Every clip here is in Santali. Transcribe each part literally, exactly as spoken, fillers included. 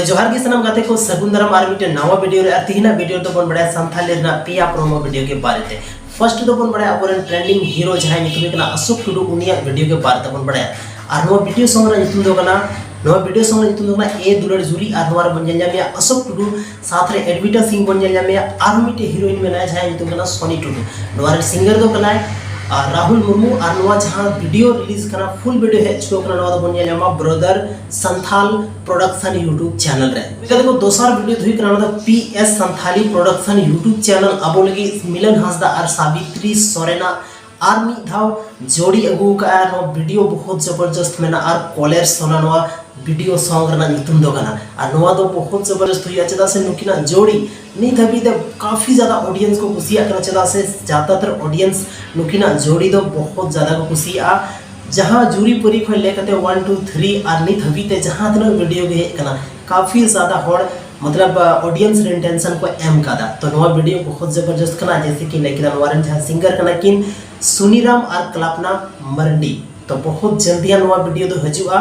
ᱡᱚᱦᱟᱨ ᱜᱮ ᱥᱟᱱᱟᱢ ᱜᱟᱛᱮ ᱠᱚ, ᱥᱟᱹᱜᱩᱱ ᱫᱟᱨᱟᱢ ᱟᱨ ᱢᱤᱫᱴᱮᱱ ᱱᱟᱣᱟ video ᱨᱮ᱾ ᱟᱨ ᱛᱤᱦᱤᱧᱟᱜ video ᱫᱚᱵᱚᱱ ᱵᱟᱲᱟᱭᱟ ᱥᱟᱱᱛᱷᱟᱞᱤ ᱨᱮᱱᱟᱜ ᱯᱮᱭᱟ promo video ᱜᱮ ᱵᱟᱨᱮᱛᱮ᱾ First ᱫᱚᱵᱚᱱ ᱵᱟᱲᱟᱭᱟ ᱟᱵᱚᱨᱮᱱ trending hero ᱡᱟᱦᱟᱸᱭ ᱧᱩᱛᱩᱢ ᱦᱩᱭᱩᱜ ᱠᱟᱱᱟ ᱚᱥᱳᱠ ᱴᱩᱰᱩ, ᱩᱱᱤᱭᱟᱜ video ᱜᱮ ᱵᱟᱨᱮᱛᱮ ᱵᱚᱱ ᱵᱟᱲᱟᱭᱟ᱾ ᱟᱨ ᱱᱚᱣᱟ video song ᱨᱮᱱᱟᱜ ᱧᱩᱛᱩᱢ ᱫᱚ ᱠᱟᱱᱟ, ᱱᱚᱣᱟ video song ᱨᱮᱱᱟᱜ ᱧᱩᱛᱩᱢ ᱫᱚ ᱠᱟᱱᱟ ᱮ ᱫᱩᱞᱟᱹᱲ ᱡᱩᱨᱤ᱾ ᱟᱨ ᱱᱚᱣᱟ ᱨᱮᱵᱚᱱ ᱧᱮᱞ ᱧᱟᱢᱮᱭᱟ ᱚᱥᱳᱠ ᱴᱩᱰᱩ, ᱥᱟᱶᱛᱮ ᱨᱮ ᱮᱰᱵᱤᱴᱟ ᱥᱤᱝ ᱵᱚᱱ ᱧᱮᱞ ᱧᱟᱢᱮᱭᱟ, ᱟᱨ ᱢᱤᱫᱴᱮᱡ heroine ᱢᱮᱱᱟᱭᱟ ᱡᱟᱦᱟᱸᱭ ᱧᱩᱛᱩᱢ ᱠᱟᱱᱟ ᱥᱚᱱᱤ ᱴᱩᱰᱩ᱾ ᱱᱚᱣᱟ ᱨᱮᱱ singer ᱫᱚ ᱠᱟᱱᱟᱭ ᱟᱨ ᱨᱟᱦᱩᱞ ᱢᱩᱨᱢᱩ᱾ ᱟᱨ ᱱᱚᱣᱟ ᱡᱟᱦᱟᱸ video release ᱠᱟᱱᱟ, full video ᱦᱮᱡ ᱪᱩᱠᱟᱹᱣ ᱠᱟᱱᱟ, ᱱᱚᱣᱟ ᱫᱚᱵᱚᱱ ᱧᱮᱞ ᱧᱟᱢᱟ Brother Santhal Production YouTube channel ᱨᱮ᱾ ᱪᱤᱠᱟᱹᱛᱮ ᱠᱚ ᱫᱚᱥᱟᱨ video ᱫᱚ ᱦᱩᱭᱩᱜ ᱠᱟᱱᱟ, ᱚᱱᱟ ᱫᱚ P S Santhali Production YouTube channel ᱟᱵᱚ ᱞᱟᱹᱜᱤᱫ ᱢᱤᱞᱚᱱ ᱦᱟᱸᱥᱫᱟ ᱟᱨ ᱥᱟᱵᱤᱛᱨᱤ ᱥᱚᱨᱮᱱᱟᱜ ᱟᱨ ᱢᱤᱫ ᱫᱷᱟᱣ ᱡᱳᱲᱤ ᱟᱹᱜᱩ ᱟᱠᱟᱫᱼᱟ᱾ ᱱᱚᱣᱟ video ᱵᱚᱦᱩᱛ ᱡᱚᱵᱚᱨᱡᱚᱥᱛ ᱢᱮᱱᱟᱜᱼᱟ ᱟᱨ ᱠᱚᱞᱮᱨ ᱥᱚᱱᱟ ᱱᱚᱣᱟ video song ᱨᱮᱱᱟᱜ ᱧᱩᱛᱩᱢ ᱫᱚ ᱠᱟᱱᱟ᱾ ᱟᱨ ᱱᱚᱣᱟ ᱫᱚ ᱵᱚᱦᱩᱛ ᱡᱚᱵᱚᱨᱡᱚᱥᱛ ᱦᱩᱭᱩᱜᱼᱟ, ᱪᱮᱫᱟᱜ ᱥᱮ ᱱᱩᱠᱤᱱᱟᱜ ᱡᱳᱲᱤ ᱱᱤᱛ ᱦᱟᱹᱵᱤᱡ ᱛᱮ ᱠᱟᱯᱷᱤ ᱡᱟᱫᱟ audience ᱠᱚ ᱠᱩᱥᱤᱭᱟᱜ ᱠᱟᱱᱟ, ᱪᱮᱫᱟᱜ ᱥᱮ ᱡᱟᱫᱟᱛᱟᱨ audience ᱱᱩᱠᱤᱱᱟᱜ ᱡᱳᱲᱤ ᱫᱚ ᱵᱚᱦᱩᱛ ᱡᱟᱫᱟ ᱠᱚ ᱠᱩᱥᱤᱭᱟᱜᱼᱟ᱾ ᱡᱟᱦᱟᱸ ᱡᱩᱨᱤ ᱯᱟᱹᱨᱤ ᱠᱷᱚᱱ ᱞᱟᱹᱭ ᱠᱟᱛᱮ one, two, three ᱟᱨ ᱱᱤᱛ ᱦᱟᱹᱵᱤᱡ ᱛᱮ ᱡᱟᱦᱟᱸ ᱛᱤᱱᱟᱹᱜ video ᱜᱮ ᱦᱮᱡ ᱟᱠᱟᱱᱟ, ᱠᱟᱯᱷᱤ ᱡᱟᱫᱟ ᱦᱚᱲ ᱢᱚᱛᱞᱚᱵ audience ᱨᱮ attention ᱠᱚ ᱮᱢ ᱠᱟᱫᱟ᱾ ᱛᱚ ᱱᱚᱣᱟ video ᱵᱚᱦᱩᱛ ᱡᱚᱵᱚᱨᱡᱚᱥᱛ ᱠᱟᱱᱟ, ᱡᱮᱭᱥᱮ ᱠᱤ ᱞᱟᱹᱭ ᱠᱮᱫᱟ ᱱᱚᱣᱟ ᱨᱮᱱ ᱡᱟᱦᱟᱸ singer ᱠᱟᱱᱟ ᱠᱤᱱ ᱥᱩᱱᱤᱨᱟᱢ ᱟᱨ ᱠᱞᱟᱯᱱᱟ ᱢᱟᱨᱰᱤ᱾ ᱛᱚ ᱵᱚᱦᱩᱛ ᱡᱚᱞᱫᱤ ᱱᱚᱣᱟ video ᱫᱚ ᱦᱤᱡᱩᱜᱼᱟ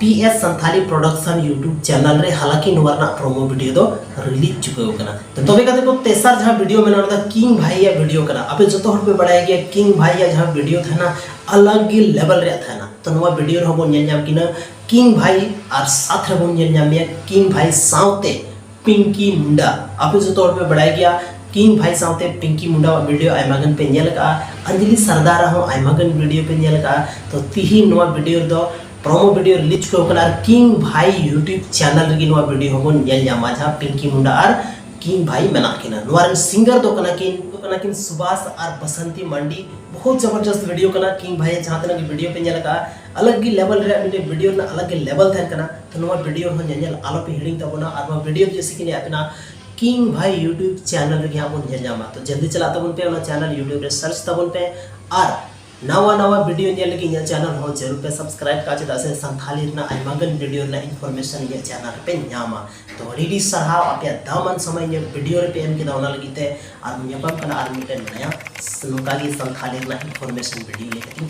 P S Santhali Production YouTube channel ᱨᱮ, ᱦᱟᱞᱟᱸᱠᱤ ᱱᱚᱣᱟ ᱨᱮᱱᱟᱜ promo video ᱫᱚ release ᱪᱩᱠᱟᱹᱣ ᱠᱟᱱᱟ᱾ ᱛᱚ ᱛᱚᱵᱮ ᱠᱟᱛᱮ ᱠᱚ ᱛᱮᱥᱟᱨ ᱡᱟᱦᱟᱸ video ᱢᱮᱱᱟᱜᱼᱟ, ᱚᱱᱟ ᱫᱚ ᱠᱤᱝ ᱵᱷᱟᱭ ᱭᱟᱜ video ᱠᱟᱱᱟ᱾ ᱟᱯᱮ ᱡᱚᱛᱚ ᱦᱚᱲ ᱯᱮ ᱵᱟᱲᱟᱭ ᱜᱮᱭᱟ ᱠᱤᱝ ᱵᱷᱟᱭ ᱭᱟᱜ ᱡᱟᱦᱟᱸ video ᱛᱟᱦᱮᱱᱟ, ᱟᱞᱟᱜᱽ ᱜᱮ level ᱨᱮᱭᱟᱜ ᱛᱟᱦᱮᱱᱟ᱾ ᱛᱚ ᱱᱚᱣᱟ video ᱨᱮᱦᱚᱸ ᱵᱚᱱ ᱧᱮᱞ ᱧᱟᱢ ᱠᱤᱱᱟ ᱠᱤᱝ ᱵᱷᱟᱭ ᱟᱨ ᱥᱟᱛᱷ ᱨᱮᱵᱚᱱ ᱧᱮᱞ ᱧᱟᱢ ᱢᱮᱭᱟ ᱠᱤᱝ ᱵᱷᱟᱭ ᱥᱟᱶᱛᱮ ᱯᱤᱝᱠᱤ ᱢᱩᱱᱰᱟ᱾ ᱟᱯᱮ ᱡᱚᱛᱚ ᱦᱚᱲ ᱯᱮ ᱵᱟᱲᱟᱭ ᱜᱮᱭᱟ ᱠᱤᱝ ᱵᱷᱟᱭ ᱥᱟᱶᱛᱮ ᱯᱤᱝᱠᱤ ᱢᱩᱱᱰᱟᱣᱟᱜ video ᱟᱭᱢᱟ ᱜᱟᱱ ᱯᱮ ᱧᱮᱞ ᱟᱠᱟᱫᱼᱟ, ᱟᱧᱡᱞᱤ ᱥᱟᱨᱫᱟᱨᱟᱜ ᱦᱚᱸ ᱟᱭᱢᱟ ᱜᱟᱱ video ᱯᱮ ᱧᱮᱞ ᱟᱠᱟᱫᱼᱟ᱾ ᱛᱚ ᱛᱤᱦᱤᱧ ᱱᱚᱣᱟ video ᱨᱮᱫᱚ promo video release ᱪᱩᱠᱟᱹᱣ ᱠᱟᱱᱟ ᱟᱨ ᱠᱤᱝ ᱵᱷᱟᱭ YouTube channel ᱨᱮᱜᱮ ᱱᱚᱣᱟ video ᱦᱚᱸᱵᱚᱱ ᱧᱮᱞ ᱧᱟᱢᱟ, ᱡᱟᱦᱟᱸ ᱯᱤᱝᱠᱤ ᱢᱩᱱᱰᱟ ᱟᱨ ᱠᱤᱝ ᱵᱷᱟᱭ ᱢᱮᱱᱟᱜ ᱠᱤᱱᱟ᱾ ᱱᱚᱣᱟ ᱨᱮᱱ singer ᱫᱚ ᱠᱟᱱᱟ ᱠᱤᱱ, ᱫᱚ ᱠᱟᱱᱟ ᱠᱤᱱ ᱥᱩᱵᱷᱟᱥ ᱟᱨ ᱵᱟᱥᱟᱱᱛᱤ ᱢᱟᱱᱰᱤ᱾ ᱵᱚᱦᱩᱛ ᱡᱚᱵᱚᱨᱡᱚᱥᱛ video ᱠᱟᱱᱟ ᱠᱤᱝ ᱵᱷᱟᱭ, ᱡᱟᱦᱟᱸ ᱛᱤᱱᱟᱹᱜ ᱜᱮ video ᱯᱮ ᱧᱮᱞ ᱟᱠᱟᱫᱼᱟ, ᱟᱞᱟᱜᱽ ᱜᱮ level ᱨᱮᱭᱟᱜ ᱢᱤᱫᱴᱮᱱ video ᱨᱮᱱᱟᱜ ᱟᱞᱟᱜᱽ ᱜᱮ level ᱛᱟᱦᱮᱱ ᱠᱟᱱᱟ᱾ ᱛᱚ ᱱᱚᱣᱟ video ᱦᱚᱸ ᱧᱮᱧᱮᱞ ᱟᱞᱚ ᱯᱮ ᱦᱤᱲᱤᱧ ᱛᱟᱵᱚᱱᱟ᱾ ᱟᱨ ᱱᱚᱣᱟ video ᱡᱮᱭᱥᱮ ᱠᱤ ᱞᱟᱹᱭᱟᱫ ᱵᱮᱱᱟ ᱠᱤᱝ ᱵᱷᱟᱭ YouTube channel ᱨᱮᱜᱮ ᱦᱟᱸᱜ ᱵᱚᱱ ᱧᱮᱞ ᱧᱟᱢᱟ᱾ ᱛᱚ ᱡᱚᱞᱫᱤ ᱪᱟᱞᱟᱜ ᱛᱟᱵᱚᱱ ᱯᱮ ᱚᱱᱟ channel YouTube ᱨᱮ search ᱛᱟᱵᱚᱱ ᱯᱮ ᱟᱨ ᱱᱟᱣᱟ ᱱᱟᱣᱟ video ᱧᱮᱞ ᱞᱟᱹᱜᱤᱫ ᱤᱧᱟᱹᱜ channel ᱦᱚᱸ ᱡᱟᱹᱨᱩᱲ ᱯᱮ subscribe ᱠᱟᱜᱼᱟ, ᱪᱮᱫᱟᱜ ᱥᱮ ᱥᱟᱱᱛᱷᱟᱞᱤ ᱨᱮᱱᱟᱜ ᱟᱭᱢᱟ ᱜᱟᱱ video ᱨᱮᱱᱟᱜ information ᱤᱧᱟᱹᱜ channel ᱨᱮᱯᱮ ᱧᱟᱢᱟ᱾ ᱛᱚ ᱟᱹᱰᱤ ᱟᱹᱰᱤ ᱥᱟᱨᱦᱟᱣ ᱟᱯᱮᱭᱟᱜ ᱫᱟᱢᱟᱱ ᱥᱚᱢᱚᱭ ᱤᱧᱟᱹᱜ video ᱨᱮᱯᱮ ᱮᱢ ᱠᱮᱫᱟ, ᱚᱱᱟ ᱞᱟᱹᱜᱤᱫ ᱛᱮ᱾ ᱟᱨ ᱵᱚᱱ ᱧᱟᱯᱟᱢ ᱠᱟᱱᱟ ᱟᱨ ᱢᱤᱫᱴᱮᱱ ᱱᱟᱭᱟ ᱱᱚᱝᱠᱟ ᱜᱮ ᱥᱟᱱᱛᱷᱟᱞᱤ ᱨᱮᱱᱟᱜ information video ᱞᱟᱹᱭ ᱠᱟᱛᱮ᱾